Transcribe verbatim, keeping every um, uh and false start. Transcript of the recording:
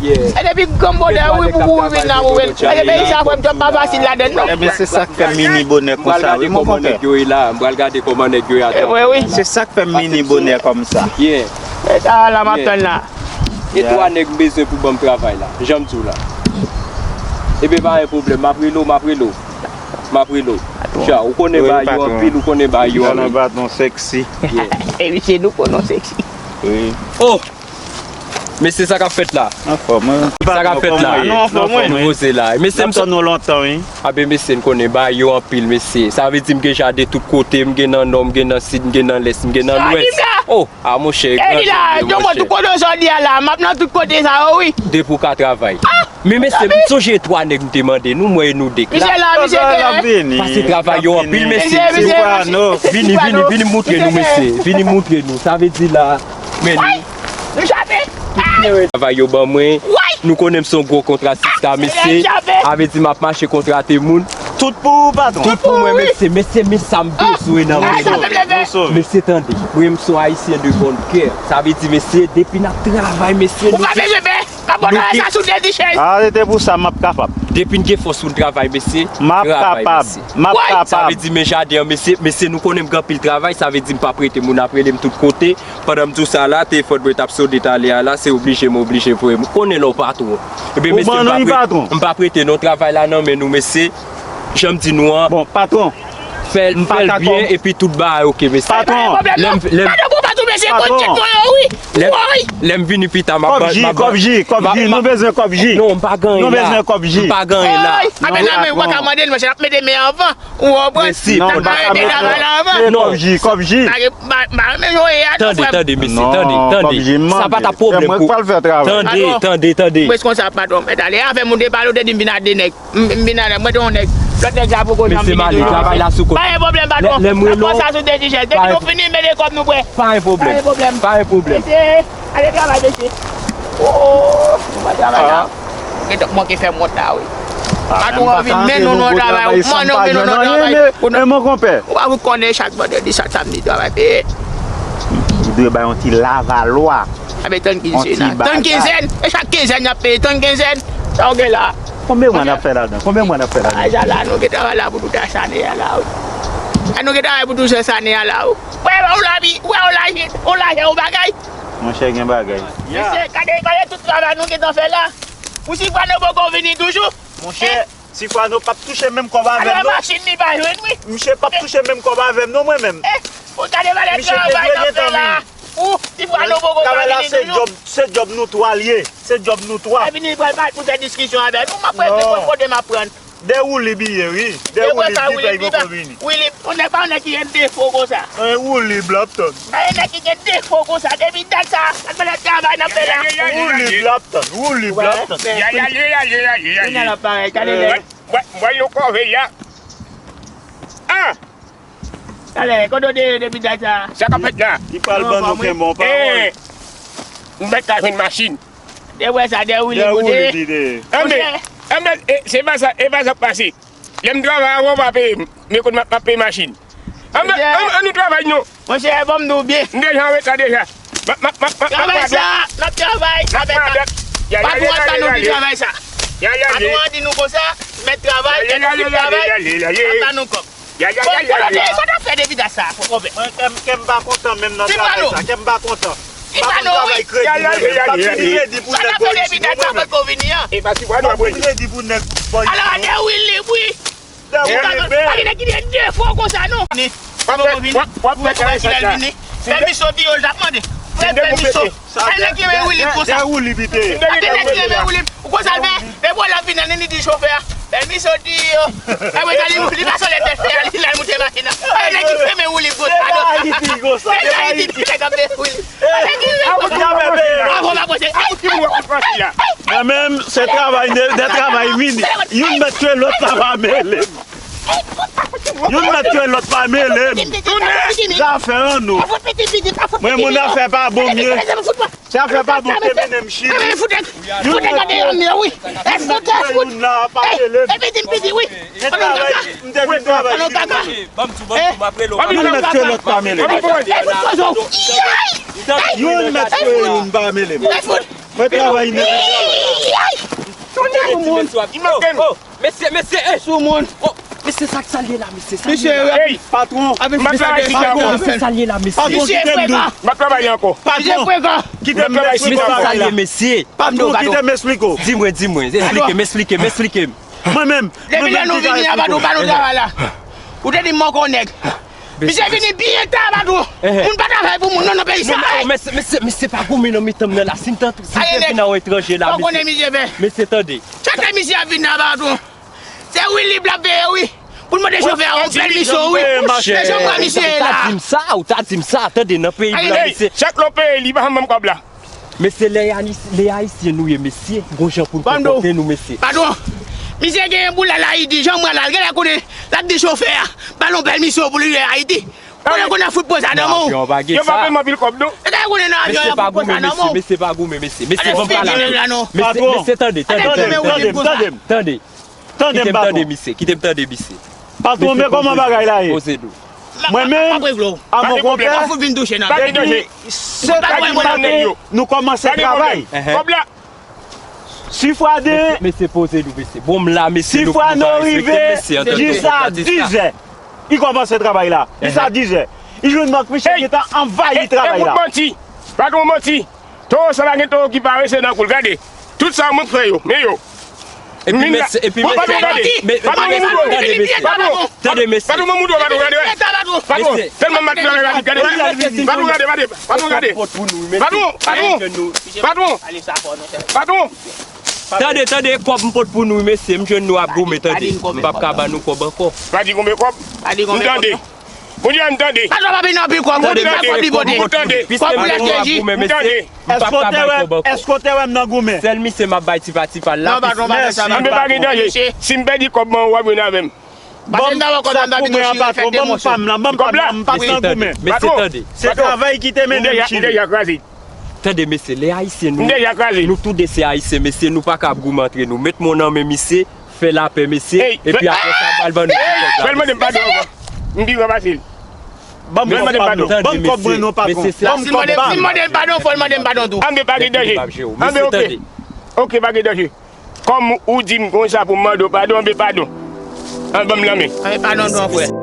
Yeah. E depi gran bonè, wi, pou, pou vin la, pou vin. E depi sa, frè m, djòb pa fasil ladann, non. Ebyen, se sa k fè m vini bonè konsa, wi, mon konpè. M pral gade kòman nèg yo ye la, m pral gade kòman nèg yo ye atò. E, wi, wi. Se sa k fè m vini bonè kòmsa. Yeah. E sa la, m ap tann la. E twa nèg m bezwen pou ban m travay la. Jan m di w la. Ebyen, pa gen pwoblèm, m ap rele w, m ap rele w. M ap rele w. Patwon. Cha, ou konnen bagay yo anpil, ou konnen bagay yo anpil. Patwon sexy. Yeah. E misye nou konnen sexy. Wi. Oh! Mesye, sa k ap fèt la? Anfòm, wi. Sa k ap fèt la? Nou anfòm, wi. Nou poze la. Mesye, m tann nou lontan, wi. Abe, mesye, n konnen bagay yo anpil, mesye. Sa vle di m gen jaden tout kote, m gen nan nò, m gen nan sid, m gen nan lès, m gen nan lwès. Oh, a monchè, e li la, yo mwen tout kote jodi a la, m ap nan tout kote sa yo, wi. Depi w ka travay. Men mesye, m sonje twa nèg m te mande nou, m wè e nou de k la. Misye la, misye te. Pase travay yo anpil, mesye. Vini, vini, vini, vini m moutre nou, mesye. Vini m moutre nou. Sa vle di la, men nou. Nou chape. Travay yo ban mwen. Nou konnen m se yon gwo kontratista, mesye. Sa vle di m ap mache kontrate moun. Tout pou ou, patwon. Tout pou mwen, mesye. Mesye, men sa m bezwen nan men nou. Mesye, tande. Mwen, m se yon ayisyen de bon kè. Sa vle di, mesye, depi n ap travay, mesye, nou pa bezwen pè. Kapot sa sou de di chèz. Ah, se te pou sa m ap kapab. Depi n gen fòs pou n travay, mesye, m ap kapab. M ap kapab. Sa vle di men jaden an, mesye, mesye, nou konnen m gen anpil travay, sa vle di m p ap rete, moun ap rele m tout kote. Pandan m di w sa la, telefòn mwen t ap sone talè a la, se oblije m oblije voye m. Ou konnen lè w patwon. Ebyen, mesye, m p ap rete, m p ap rete non, travay la nan men nou, mesye. Jan m di nou an. Bon, patwon. Fè l, fè l byen, epi tout bagay oke, mesye. Patwon. Lè m, lè m, patwon, patwon, mesye, kont tèt mwen yo, wi. Lè, lè m vini pita, m ap ban, m ap ban. Kòb ji, kòb ji, kòb ji, nou bezwen kòb ji. Non, m pa gen anyen la. Nou bezwen kòb ji. M pa gen anyen la. Abe, nan men ou pa ka mande l, monchè, n ap mete men anvan. Ou konprann? Mesye, non, m pa ka mete non. Kòb ji, kòb ji. Tande, tande, mesye, tande, tande. Sa pa t ap pwoblèm pou. Tande, tande, tande. Mwen konsa, patwon, mèt ale. Afè moun te pale, ou te di m vin a de nèg. M, m vin a nèg, mwen te yon nèg. Lòt nèg sa poko janm vini toujou. Mesye, m ale, travay la sou kote. Pa gen pwoblèm, patwon. Lè, lè m rele w. N ap pase sou de di chèz. Depi nou fini, mete kòb nou prè. Pa gen pwoblèm. Pa gen pwoblèm. Pa gen pwoblèm. Mesye, ale travay, mesye. Oh, nou pa travay la. Gen tan manke fè m wont la, wi. Patwon an vin men nou nan travay, ou konnen ou vin nou nan travay. Men mon konpè. Ou pa konnen chak vandredi, chak samdi travay peye. Ou dwe bay yon ti lavalwa. Abe, tann kizèn la. Tann kizèn. E chak kizèn y ap peye, tann kizèn. Sa w gen la? Konbyen mwa n ap fè ladan? Konbyen mwa n ap fè ladan? Ay, sa la, nou gen travay la pou tout ane a la, wi. A nou gen travay pou tout ane a la, wi. Wè, ou lavi, wè, ou laje, ou laje, ou bagay. Monchè, gen bagay. Mesye, gade, gade tout travay nou gentan fè la. Ou si fwa nou poko vini toujou? Monchè, si fwa nou p ap touche menm kòb avè m, non. Alò, machin li pa jwenn, wi. Misye p ap touche menm kòb avè m, non, mwen menm. Eh, ou gade valè travay n ap fè la. Ou, si fwa nou poko vini toujou. Travay la, se djòb, se djòb nou twa l ye. Se djòb nou twa. Epi li pral bay pou fè diskisyon avè nou, m ap prese pou kote m ap pran. De woulib li ye, wi. De woulib li poko vini. Woulib, yon nèg pa yon nèg ki gen defo konsa. Yon woulib l ap tann. Yon nèg ki gen defo konsa, depi dat sa, gad valè travay n ap fè la. Woulib l ap tann, woulib l ap tann. Kounye a l ap parèt, gade lè. Mwen, mwen yon kòve ya. Ah! Talè, kote w te ye depi dat sa? Sa k ap fèt la? Li pral ban nou kenbe yon pawòl. Eh, m mèt ka jwenn machin. De wè sa, de woulib ou te ye. Anben, anben, e, se pa sa, e pa sa k pase. Lè m travay avan, w pa peye m. Men kounye a m ap peye machin. Anben, ann, ann nou travay non. Monchè, ban m di w byen. M deja anreta deja. M ap, m ap, m ap, m ap, m ap pran dwèt. Travay sa, n ap travay avèk patwon an, sa nou di travay sa. Patwon an di nou konsa, mèt travay, e nou fin travay, ap ban nou kòb. Bon, kote w te ye? Sa w t ap fè depi dat sa, konpè? Mwen, kè m, kè m pa kontan menm nan travay sa. Kè m pa kontan. M pa konn travay kredi mwen menm. M p ap vin kredi pou nèg bò isit non mwen menm. M p ap vin kredi pou nèg bò isit non. Alò, de woulib wi. De woulib. Pa gen nèg ki gen defo konsa non. Ni. Ou poko vini. Ou poko vini lè l vini. Pèmiso di yo l t ap mande. Pèmiso. Ay nèg ki renmen woulib konsa. De woulib li te ye. Ay nèg ki renmen woulib. Ou konn sa l fè? Depi w ap vini, li di chofè a, pèmiso di yo. Ay mwen sa li, li pase lè tèt fè a, li la moute machin nan. Ay nèg ki renmen woulib konsa non. Se Ayiti konsa. Se Ayiti nèg ap renmen woulib. Ay nèg ki renmen woulib. Avan m ap pase. Mwen menm, se travay de, de travay vini. Youn mèt tchwe lòt la pa mele m. Youn mèt tchwe lòt pa mele m. Zafè an nou. Mwen moun afè pa bon m ye. Zafè pa bon te mennen m Chili. Youn mèt tchwe youn la pa mele m. Se travay m te vin travay Chili. Youn mèt tchwe lòt pa mele m. Youn mèt tchwe youn pa mele m. Mwen travay nèt. Mesye, mesye, mesye, eh. Sou moun. Oh, mesye, sa k sa l ye la, mesye, sa l ye la? Patwon. M ap travay chita. Mesye, sa l ye la, mesye? Patwon, kite m di w. M ap travay ankò. Patwon, kite m travay chita. Mesye, sa l ye, mesye? Patwon, kite m esplike w. Di mwen, di mwen, esplike m, esplike m, esplike m. Mwen menm, mwen menm ki ka esplike w. Ou te di m mòkò nèg. Misye vini byen ta, patwon. Moun pa travay pou moun non nan peyi sa. Mesye, mesye, mesye, pa goumen nan mitan m nan la. Si m t, si m te vin nan etranje la, mesye, tande. Chak lè misye ap vin la, patwon, se wi lib l ap peye, wi. Pou l mande chofè a yon pèmisyon, wi. Se chanm misye ye la. Ou ta di m sa, ou ta di m sa, tande, nan peyi m la, mesye. Chak lè w peye li, pa janm ban m kòb la. Mesye, lè Ayis-, lè Ayisyen nou ye, mesye, gon jan pou n konpòte nou, mesye. Patwon, misye gen boul al Ayiti, jan mwen la, l genlè konnen, l ap di chofè a, ba l yon pèmisyon pou li rive Ayiti. Konnen konnen fout poze nan men w. Yo pa peye m anpil kòb, non. E ta konnen nan avyon, y ap fout poze nan men w. Mesye, pa goumen, mesye, mesye, ban m pale avè w. Mesye, mesye, tande, tande, tande, tande. Tande. Tande m, patwon. Kite m tande misye, kite m tande misye. Patwon, men kòman bagay la ye? Poze dou. Mwen menm, a mon konpè, depi sèt è di maten, nou kòmanse travay. Kòb la. Sifwaden. Mesye, poze dou, mesye. Bon, m la, mesye. Sifwaden rive jis a diz è. Li kòmanse travay la. Jis a diz è. Li jwenn mank misye gentan anvayi travay la. E, e, e bout manti. Patwon manti. Towo sa pa gen towo ki parese nan kou l. Gade. Tout sa mwen k fè yo. Men yo. Epi mesye, epi mesye, patwon, tande mesye. Tande mesye. Patwon, mwen moudo, patwon, gade. Patwon, tèlman m ap travay rapid, gade. Patwon, gade, gade. Patwon, gade. Patwon, patwon. Patwon. Patwon. Tande, tande, kòb m pot pou nou, mesye. M jwenn nou ap goumen, tande. M p ap ka ba nou kòb ankò. Pa di konbyen kòb. M tande. Moun yo, m tande. Patwon pa vin anpil kòb, moun pa kòb li pote. Kòb pou lèt deji. M tande. Èske w te wè, èske w te wè m nan goumen? Sèl misye m ap bay tipa tipa l la. Non, patwon, pa fè sa, patwon. Anben, pa gen danje. Si m pèdi kòb mwen, w ap jwenn avè m. Ban m sa pou mwen an, patwon. Ban m pa m lan, ban m pa m lan, m pa nan goumen. Mesye, tande. Se travay ki te mennen m chire. M deja kraze. Tande, mesye, lè Ayisyen nou, nou tou de se Ayisyen, mesye, nou pa ka ap goumen antre nou. Met men w nan men misye, fè lapè, mesye, epi apre sa, ba l ban nou ti kòb la, mesye. Fè l mande m padon ankò. M pi gran pase l. Ban m kòb mwen non, patwon. Ban m kòb mwen non, patwon. Ban m kòb mwen. Si l mande m padon, fò l mande m padon tou. Anben, pa gen danje. Anben, oke. Oke, pa gen danje. Kòm ou di m konsa pou m mande w padon, anben padon. Anben, ban m lanmen. Anben, padon tou, frè.